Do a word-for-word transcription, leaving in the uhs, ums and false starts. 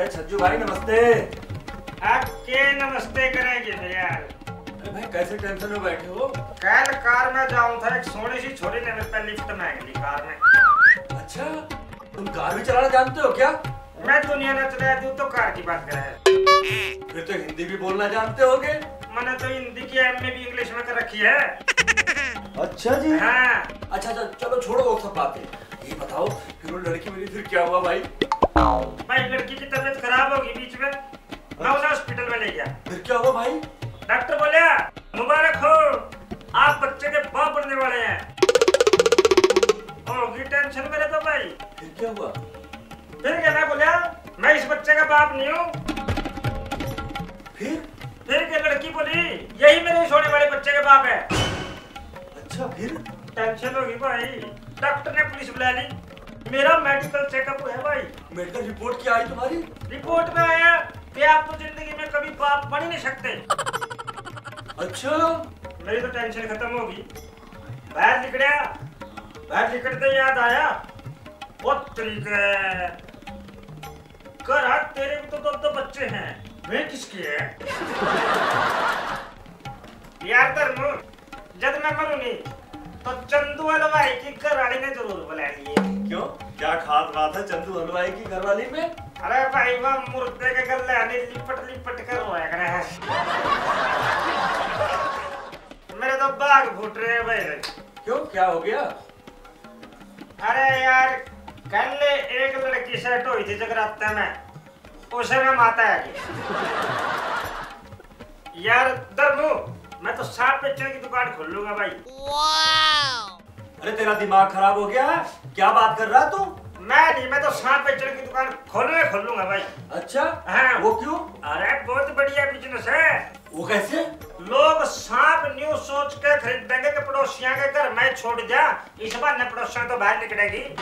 छज्जू भाई, नमस्ते। आप के नमस्ते करेंगे फिर यार? अरे भाई, कैसे टेंशन में बैठे हो? कल कार में जाऊं था, एक सोहनी सी छोरी ने मेरे पे लिफ्ट मांग ली कार में। अच्छा, तुम कार भी चलाना जानते हो क्या? मैं दुनिया ना चला दूं तो कार की बात करे। फिर तो हिंदी भी बोलना जानते होगे। मैंने तो हिंदी की एमए भी इंग्लिश में कर रखी है। अच्छा जी। हाँ। अच्छा, अच्छा, चलो छोड़ो वो सब बातें। ये बताओ, फिर वो लड़की मिली, फिर क्या हुआ भाई? भाई, लड़की की तबीयत खराब होगी बीच में, मैं उन्हें हॉस्पिटल में ले गया। फिर क्या हुआ भाई? डॉक्टर बोला, "मुबारक हो, आप बच्चे के बाप बनने वाले हैं।" होगी टेंशन मेरे तो भाई। फिर क्या हुआ? फिर क्या, मैं बोला, "मैं इस बच्चे का बाप नहीं हूँ।" फिर? फिर क्या, लड़की बोली, "यही मेरे इस होने वाले बच्चे के बाप है।" अच्छा, फिर? टेंशन होगी भाई, डॉक्टर ने पुलिस बुला ली। मेरा मेडिकल चेकअप है भाई। मेडिकल रिपोर्ट क्या आई तुम्हारी? रिपोर्ट में आया कि आप तो जिंदगी में कभी बाप बन ही नहीं सकते। अच्छा। मेरी तो टेंशन खत्म होगी। बाहर निकलिया, बाहर निकलते याद आया, "ओ तेरी के, घर आ, तेरे भी तो दो दो बच्चे हैं, वे किसके हैं?" यार धर्मू, जद मैं मरूं नहीं, तो चंदू हलवाई की घरवाली ने जरूर बुला लिए। क्यों, क्या खास बात है चंदू हलवाई की घरवाली में? अरे भाई, वह मुर्दे के गले नहीं, लिपट लिपट कर रोया करे है। मेरे तो बाग फूट रहे हैं भाई। क्यों, क्या हो गया? अरे यार, कल एक लड़की सेट हुई थी जगराते में, उसे मैं माता है। यार धर्मू, मैं तो सांप बेचने की दुकान खोल लूंगा भाई। अरे, तेरा दिमाग खराब हो गया है? क्या बात कर रहा तू? मैं नहीं, मैं तो सांप बेचने की दुकान खोलूंगा, खोलूंगा भाई। अच्छा? हाँ। वो क्यों? अरे, बहुत बढ़िया बिजनेस है। वो कैसे? लोग सांप न्यू सोच के खरीदेंगे कि पड़ोसियां के घर में छोड़ जा, इस बहाने पड़ोसियां तो बाहर निकलेगी।